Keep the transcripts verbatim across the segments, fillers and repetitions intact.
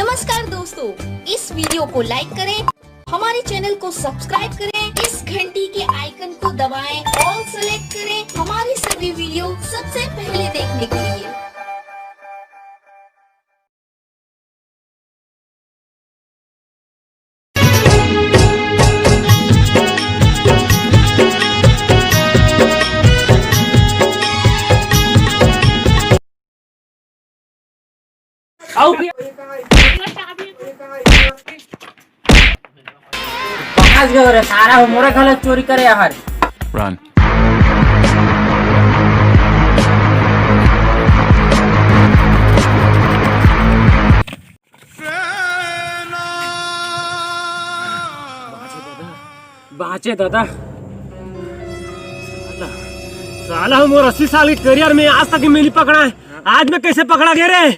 नमस्कार दोस्तों, इस वीडियो को लाइक करें, हमारे चैनल को सब्सक्राइब करें, इस घंटी के आइकन को दबाएं, ऑल सेलेक्ट करें हमारी सभी वीडियो सबसे पहले देखने के लिए। कहाँ गयो रे सारा, मोरे घर चोरी करे यार। Run. बाँचे दादा। साला, साला, मोर अस्सी साल के करियर में आज तक मैं नहीं पकड़ा है। आज मैं कैसे पकड़ा गया रे?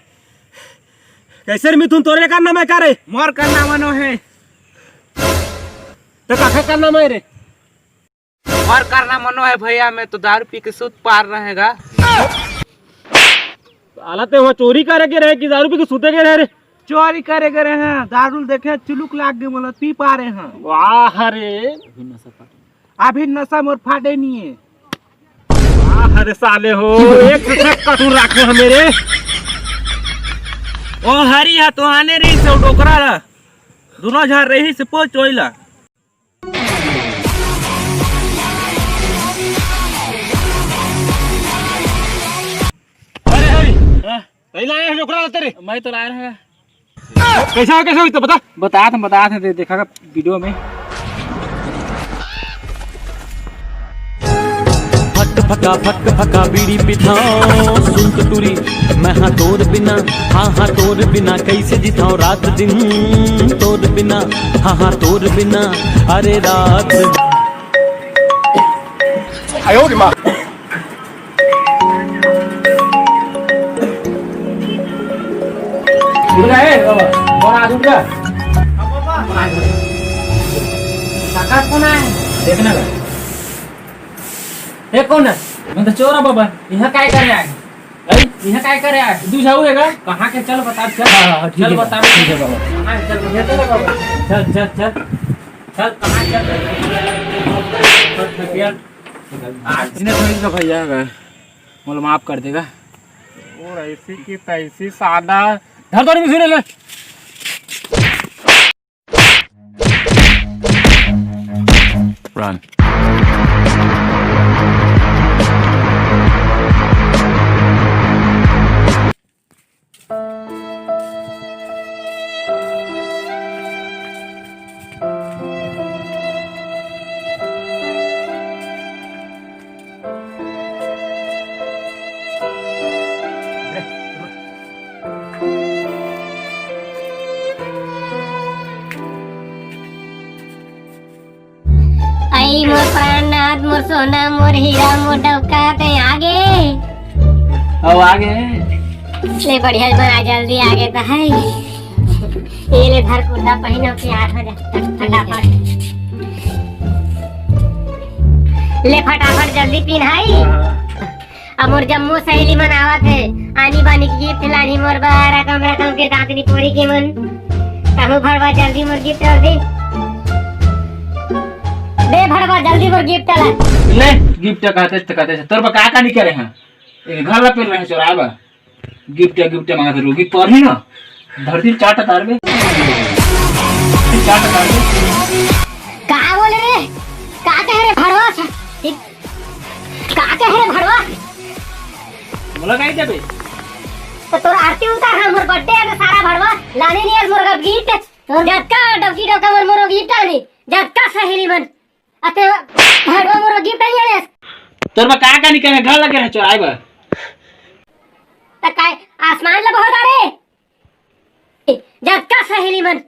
कैसे रे मिथुन, तोरे करना मैं का रे? मोर करना मनो है। तो काका करना मैं रे? मोर करना मनो है भैया, मैं तो दारू पी के सूत पार रहेगा। साला ते वहाँ चोरी करे के रहे कि दारू पी के सूते के रहे रे? चोरी करे के रहे हैं, दारू देखे चुलुक लाग गए, बोला पी पा रहे हैं। वाह रे। अभी नशा मोर फाटे नहीं है। वाह रे साले हो, एक से एक कटू राखे हैं मेरे। ओ हरी हा तो आने रही से डोकरा ला। दोनों झार रही से पोच ओइला। अरे हरी, हाँ? कहीं लाए हैं डोकरा ला तेरे? मैं तो लाए रहा। कैसा हो, कैसा हो, तो बता। बता थे, बता थे, दे-, देखा का वीडियो में। फट फका फट फका बीड़ी पिथाओ सुन टुरी। मैं हाँ तोर बिना, हाँ हाँ तोर बिना कैसे जिताओ रात दिन तोर बिना, हाँ हाँ तोर बिना। अरे रात। उठ जा, ए, बाबा, कौन आज उठ जा? काका कौन है? देखना बा। ये कौन है? मैं तो चोर है बाबा। यहाँ काय करे आए? अरे, यहाँ काय करे आए? तू जाऊ है का? कहाँ के? चल बता, चल। हाँ, हाँ, ठीक चल है, बता, ठीक है बाबा। कहाँ है? चल, चल, चल, चल, कहाँ है? चल। आज इन्हें थोड़ी सा भैया है, बोलो माफ कर देगा। और ऐसी की तैसी साला। धर दो, नहीं सुने ले। Run. आई मोर प्राणनाथ, मोर सोना, मोर हीरा, मोर डबका, तैं आगे। अब आगे। ले बढ़िया बना, जल्दी आगे तो है। ये ले धर कुर्ता पहिनो के आठ बजे फटाफट। ले फटाफट जल्दी पिन्हाई। अब मोर जम्मो सहेली मन आवत हे, आनी बानी के गिफ्ट लानी मोर बर, रकम रकम के दातनी पोरी के मन। तहूँ भड़वा जल्दी मोर गिफ्ट कर दे। दे भड़वा जल्दी मोर गिफ्ट ला। ले गिफ्ट कहते त कहते तोर बर का का नहीं करे हैं? एक घर ला पेल रहे चोराए बा। गिफ्ट गिफ्ट मांगत रोगी पर ही ना। धरती चाट तार बे। चाट तार बे। का बोले रे? का कहे रे भड़वा? का कहे रे भड़वा? बोला काहे देबे? तो तोर आरती उतार, हाँ, मोर बर्थडे है तो सारा भड़वा लाने नहीं है मोर गिफ्ट। तोर जतका डबकी डबका मोर मोर गिफ्ट आने, जतका सहेली मन। अते भड़वा मोर गिफ्ट नहीं आने। तोर बा का का निकले घर लगे है चोराए बा। त काय आसमान ले बहुत आ रे। जतका सहेली मन।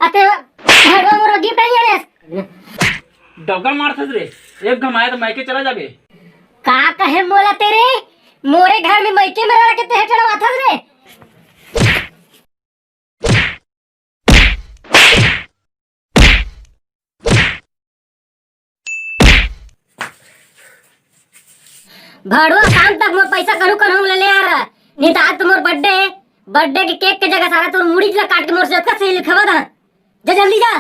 अते घरवा मोर गिफ्ट नहीं आने। डबका मारथस रे, एक घमाए तो मायके चला जाबे। का कहे मोला तेरे, मोरे घर में मायके में रह के तेहे चढ़वाथस रे। भड़वा, शाम तक मोर पैसा करू करू ले ले यार, नहीं तो आज तो मोर बर्थडे है। बर्थडे के केक के जगह सारा तोर मुड़ी ला काट के मोर से अतका सही लिखवा दा। जा जल्दी जा।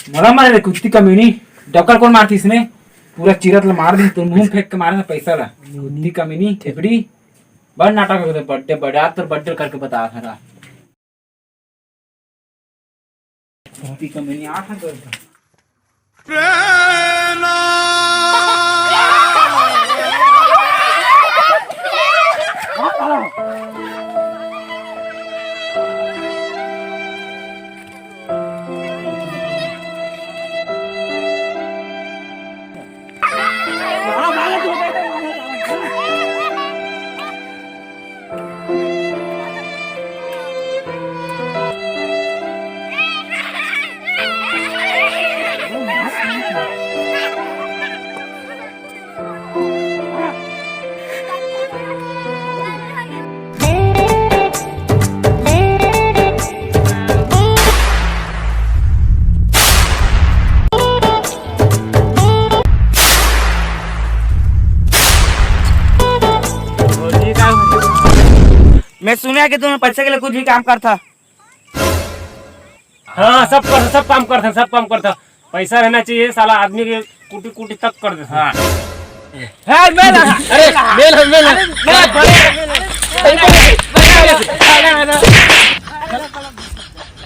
मोला मारे रे कुत्ती कमीनी, डबका ल कोन मारतिस ने? पूरा चिरत ल मार दिस, तोर मुंह में फेंक के मारे पैसा ला। कुत्ती कमीनी, थेपड़ी। बड़ नाटक हो गया, बर्थडे, बर्थडे, आज तोर बर्थडे करके बता हरा। कुत्ती कमीनी, आठ हजार। मैं सुना कि तुम पैसे के लिए कुछ भी काम करता। हाँ, सब कर, सब काम करता, सब काम करता। पैसा रहना चाहिए, साला आदमी के कुटी कुटी तक कर देता। हाँ। है, मेल है। अरे, मेल है, मेल है।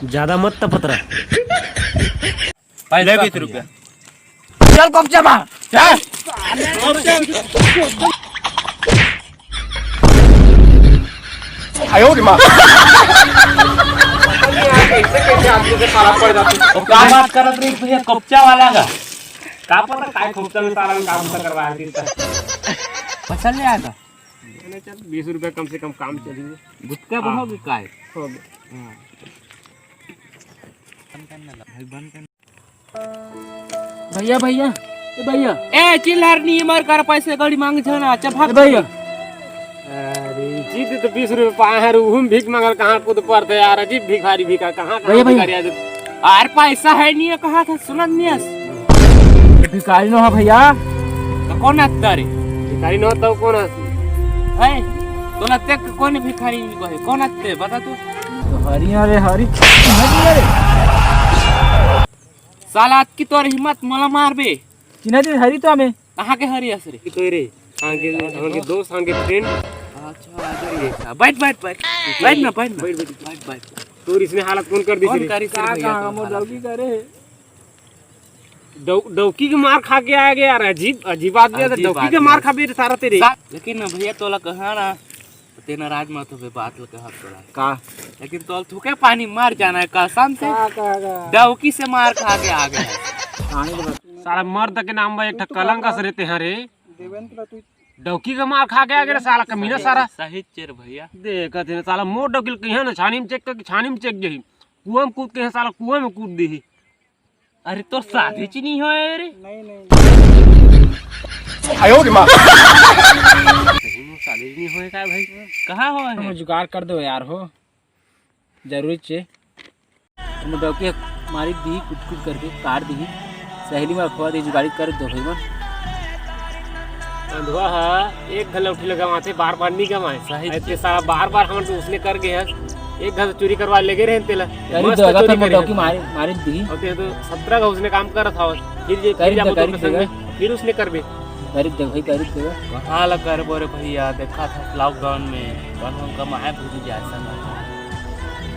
ज्यादा मत तपत रहा। ले बीस रुपया। चल, कब जमा? चल। आयो रे माँ। वो का बात करत रही भैया, कोपचा वाला का? का पता काय कोपचा में साला काम करवा रही था। पसंद नहीं आया था? चल, बीस रुपया कम से कम काम चलिए। गुटखा हाँ। हो गया काय? हो गया। हाँ। भैया, भैया, ए भैया। ए, चिल्हर नहीं मर कर पैसे गड़ी मांग छना, अच्छा भाग। ए भैया। अरे, जी, तो बीस रुपये पाए हैं, उहू में भीख मांगल कहाँ कूद पड़ते यार, अजीब भिखारी भिखा, कहाँ, कहाँ भैया, भैया। भिखारी आज। आर पैसा है नहीं, कहा था, सुनत नहीं हस। ये भिखारी नो है भैया। तो कौन आता रे? भिखारी नो तो कौन हस? है, तो ना तेक कौन भिखारी नहीं कहे, कौन आते, बता तू। तो हरी, अरे हरी, हरी, अरे। साला अतकी तोर हिम्मत, मोला मारबे। चिन्हा जी, हरी तो हमें। कहाँ के हरी हस रे? की तो रे, आगे, आगे दोस्त, आगे फ्रेंड। अच्छा, आगे रे। बैठ, बैठ, बैठ। बैठ ना, बैठ ना। बैठ, बैठ। बैठ, बैठ। तोर इसने हालत कौन कर दी कौन रे? करी से कहाँ, भैया कहाँ, तो मोर हालत? डौकी करे है। डौ-, डौकी के मार खा के आ गया यार, अजीब, अजीब आदमी है, अजीब डौकी के आदमी मार है। खा भी सारा तेरे। सा-, लेकिन ना भैया, तोला कहा ना, तेना राज मत होबे, बात ल कहब तोला। का? लेकिन तोल थूके पानी मर जाना है कसम से। का, का, का? डौकी से मार खा के आ गया है। कहानी तो बता। साला मर्द के नाम में एक ठा कलंक अस रहते हैं रे। देवेंद्र तू। डौकी के मार खा के आ गया साला कमीना सारा। सही चेर भैया। देखत है साला मोर डौकी ल कहिया ना छानी में चेक करके छानी में चेक जही। कुआं में कूद के साला कुआं में कूद दी। अरे, तोर शादी च नहीं होए रे। नहीं, नहीं। आयो रे माँ। सही में शादी नहीं होए का भाई? कहाँ होए हम है? जुगाड़ कर दो यार हो, जरूरी चे। तुम डौकी मारी दी, कुछ कुछ करके काट दी। सहेली में रखवा दी, जुगाड़ी कर दो भाई मन। अंधवा हा एक घल उठी लगा माथे, बार बार नहीं गवाए। सही ऐसे चीज। साला बार बार हमन तो उसने कर गए हैं। एक घर चोरी करवा लेगे रहे तेला। करीब मस्त दो, अगर चोरी तो करी डौकी है। मारे, मारे दी। और ते तो सत्रह का उसने काम करत हवस। फिर ये, फिर करीब जाबो दो, तो करीब संग दो। में, फिर उसने करबे। करीब दे भाई, करीब दे। कहाँ ला करबो रे भैया, देखा था लॉकडाउन में, कौन हम कमाए भूल जाए संग।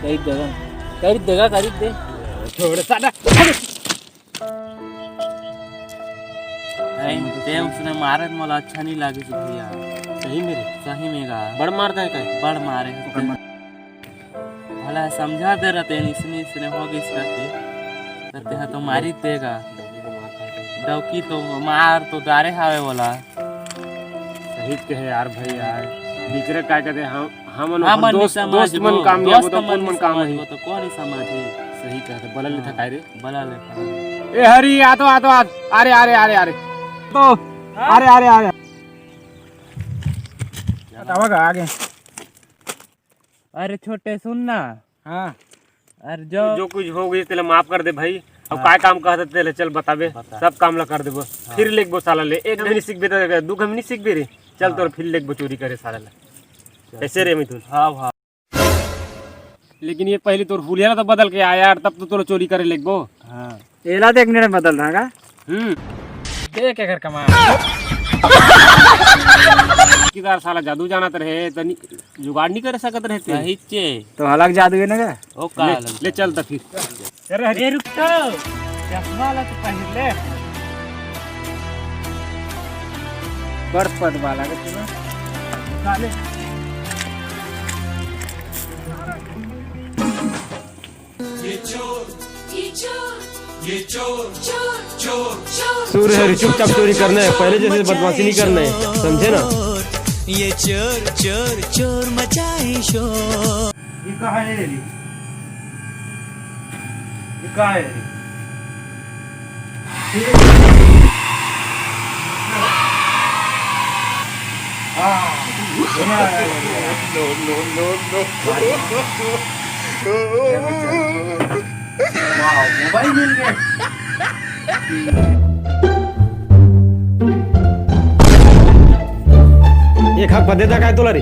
करीब देगा, करीब देगा, करीब दे। छोड़ साला। नहीं, ते उसने मारे त मोला अच्छा नहीं लागे जी भैया। सही में रे? सही में गा। बड़ मार दे का? बड़ मारे। ओकर मार। भला समझा दे रहते हैं, इसने, इसने हो गई इसका के। करते हैं तो मारी देगा। डौकी तो मार तो डारे हावे वाला। सही कहे यार भाई यार। बिकरे का कहते हम, हमन हमन अपन भी दोस्त, समझ दोस्त मन वो, काम नहीं दोस्त आबो तो मन कौन नहीं मन काम समझ ही? वो तो कौन ही समझ ही? सही कहते, बलल नहीं था हाँ। काय रे? बला ले, बला ले। ए हरी, आ तो, आ तो, आ, अरे, अरे, अरे, अरे। तो, हाँ? अरे, अरे, अरे। बतावा का आगे? अरे छोटे, सुन ना। हाँ। अरे जो जो कुछ हो गई, तेला माफ कर दे भाई। अब हाँ। काय काम कहत तेला, चल बताबे। बता। सब काम ला कर देबो। हाँ। फिर लेगबो साला ले। एक हाँ। घमी सीखबे तो दू घमी सीखबे रे। चल हाँ। तोर फिर लेगबो चोरी करे साला ला। चल। कैसे रे मिथुन? हाँ, हाँ। लेकिन ये पहली तोर हुलिया ला तो बदल के आया यार, तब तो तोला चोरी करे लेगबो। हाँ। एला देख ने बदल रहा का? हम्म। देख एकर कमाल। किदार साला जादू जानत रहे, तनी जुगाड़ नहीं कर सकत रहे ते। सही चे। तो अलग जादू है ना का? ओ का ले, अलग? ले चल त फिर। अरे, अरे, रुक तो। चश्मा ला तो पहिर ले। बड़ पद वाला के तू ना। साले। सुर है, चुपचाप चोरी करना है, पहले जैसे बदमाशी नहीं करना है, समझे ना? ये चोर, चोर, चोर मचाए शोर। ये कहाँ है रे? ये कहाँ है रे? हाँ, बढ़िया है, बढ़िया है। No, no, no, no। वाह, मोबाइल मिल गया। एक हक बदे तक आए तोला रे।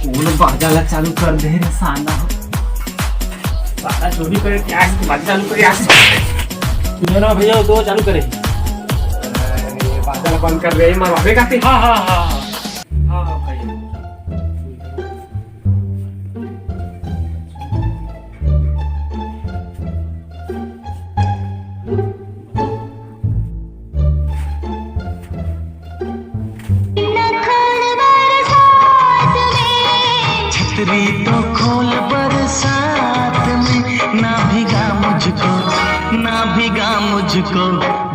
वो लोग बाजा ला चालू कर दे रे साला। बाजा चोरी करे क्या है? बाजा चालू करे यार। सुनो ना भैया, तो चालू करे। अरे, बाजा ला बंद कर दे, मरवावे का ते। हाँ, हाँ, हाँ, हाँ। हाँ, हाँ, भाई। छतरी तो खोल बरसात में, ना भिगा मुझको, ना भिगा मुझको,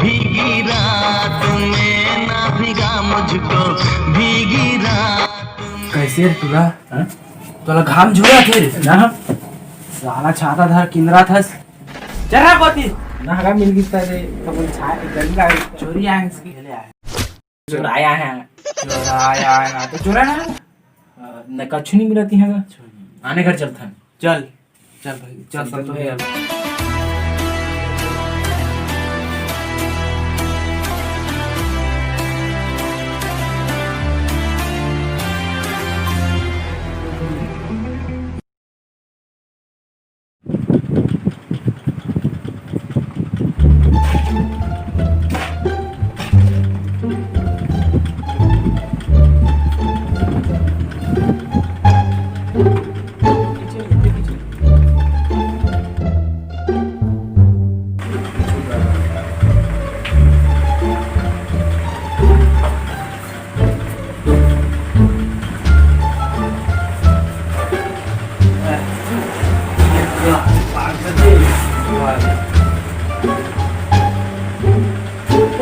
भीगी रात में, ना भिगा मुझको, भीगी रात में। कैसे रे टूरा? हाँ? तोला घाम झुरा थे रे? ना। साला छाता धर किंदरा थस। जरा कोती। ना, हगा मिल गिस रे, तो बोल छा-, गंदा है। चोरी आए हैं इसके। ले आए। चुराया है। चुराया है ना, तो चुरा ना। अ, न, कछु नहीं मिला थी, है ना? आने घर चलथन। चल, चल भाई, चल, चल, चल, तो चल।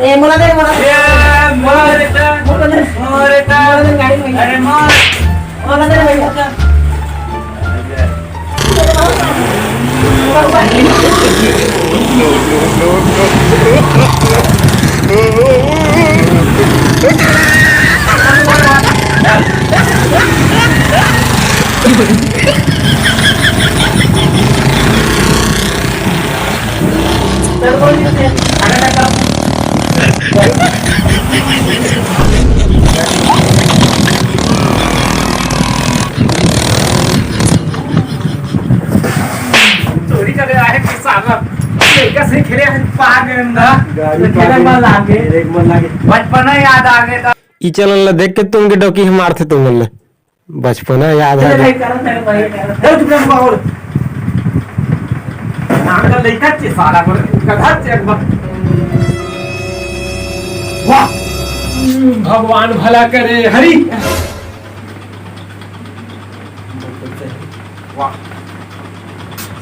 ए, मोला दे, मोला दे। ए, मोला दे, मोला दे। मोला दे, गाड़ी में। अरे, मोला। मोला दे, भैया। चोरी करे आहे कि साला, लइका से खेले आहे, पागल ना। गाड़ी खेले पागल। मन लागे। एक मन लागे। बचपना याद आ गया। ई चलन ला देख के तुमन के डौकी ह मारथे तुमन ला। बचपना याद आ गया। ए, चुप रह, बाबू। नाम का लइका चे साला पर, गधा चे एक बार। वाह। भगवान भला करे, हरी। वाह।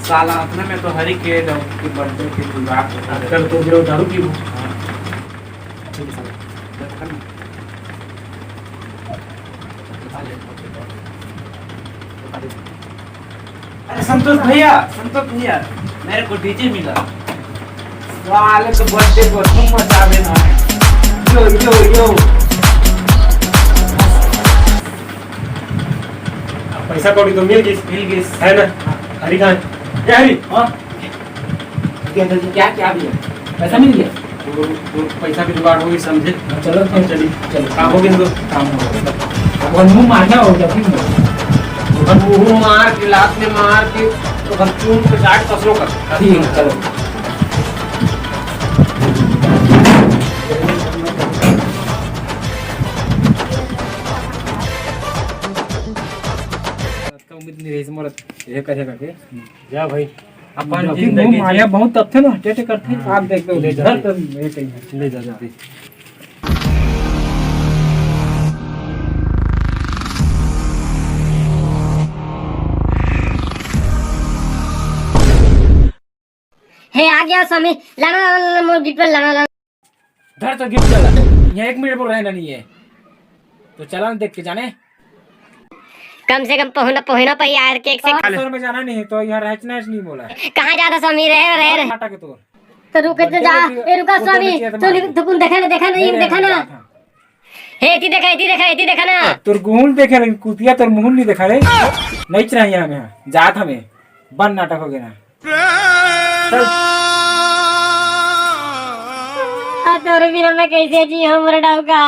साला, अपने में तो हरी के, के बर्थडे के जुगाड़ होता है। आजकल तो जो दारू पीबो। हाँ। ठीक है, साला। अरे संतोष भैया, संतोष भैया, मेरे को डीजे मिला। साले तो बर्थडे पर धूम मचा देना है। यो, यो, यो। पैसा कौड़ी तो मिल गई। मिल गई। है ना? हरी खान। क्या है? हाँ? क्या, क्या, क्या भैया? पैसा मिल गया? वो, वो पैसा भी जुगाड़ होगी, समझे? हाँ, चलो, फिर चलिए, चलो। काम हो गया इनको? काम हो गया। अब वो मुंह मारना हो गया, ठीक है? अब वो मार के, लात में मार के, तो हम चून के चाट कसरो कर। ठीक है, चलो। तो उम्मीद नहीं रही मोर ये करेगा के। जा भाई, अपन अभी जिंदगी मुंह माया जी। बहुत तथ्य ना, टेटे करते हैं। हाँ। आप देख लो, ले जा। घर पर ये कहीं है। ले जा जल्दी। हे, आ गया स्वामी, लाना, लाना, लाना, मोर गिफ्ट लाना, लाना। धर तो गिफ्ट चला, यहाँ एक मिनट बोल रहना नहीं है, तो चला देख के जाने। कम से कम पहुना, पहुना पर यार, केक से पाँच सौ में जाना नहीं है, तो यहाँ रहना नहीं बोला। कहाँ जाता स्वामी, रहे, रहे, रहे। काटा के तोर। तो रुक, तो जा, ए, रुका स्वामी, तो नि-, तो कुन देखा ना, देखा ना, ये देखा ना। हे, एती देखा, एती देखा, एती देखा ना। तोर गुहुल देखे ना, कुतिया तोर मुहुल नहीं देखा रे। नहीं चाहिए हमें, जात हमें। बन नाटक हो गया ना। चल। आ, तोरे बिना मैं कैसे जी, हमर डौका।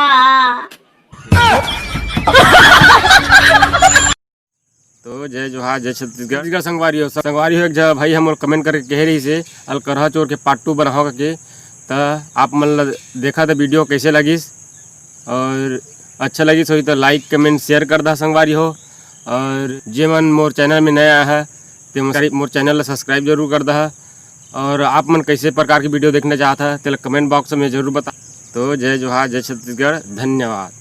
तो जय जोहार, जय छत्तीसगढ़। छत्तीसगढ़ संगवारी हो, संगवारी हो, एक जगह भाई हमर कमेंट करके कहे रही से अलकरहा चोर के पार्ट टू बनाओ करके। त आप मन ल देखा त वीडियो कैसे लगिस, और अच्छा लगिस होई त लाइक, कमेंट, शेयर कर दहा संगवारी हो। और जे मन मोर चैनल में नया है, ते मन मोर चैनल ला सब्सक्राइब जरूर कर दहा। और आप मन कैसे प्रकार की वीडियो देखना चाहत है, तेला कमेंट बॉक्स में जरूर बता। तो जय जोहार, जय छत्तीसगढ़, धन्यवाद।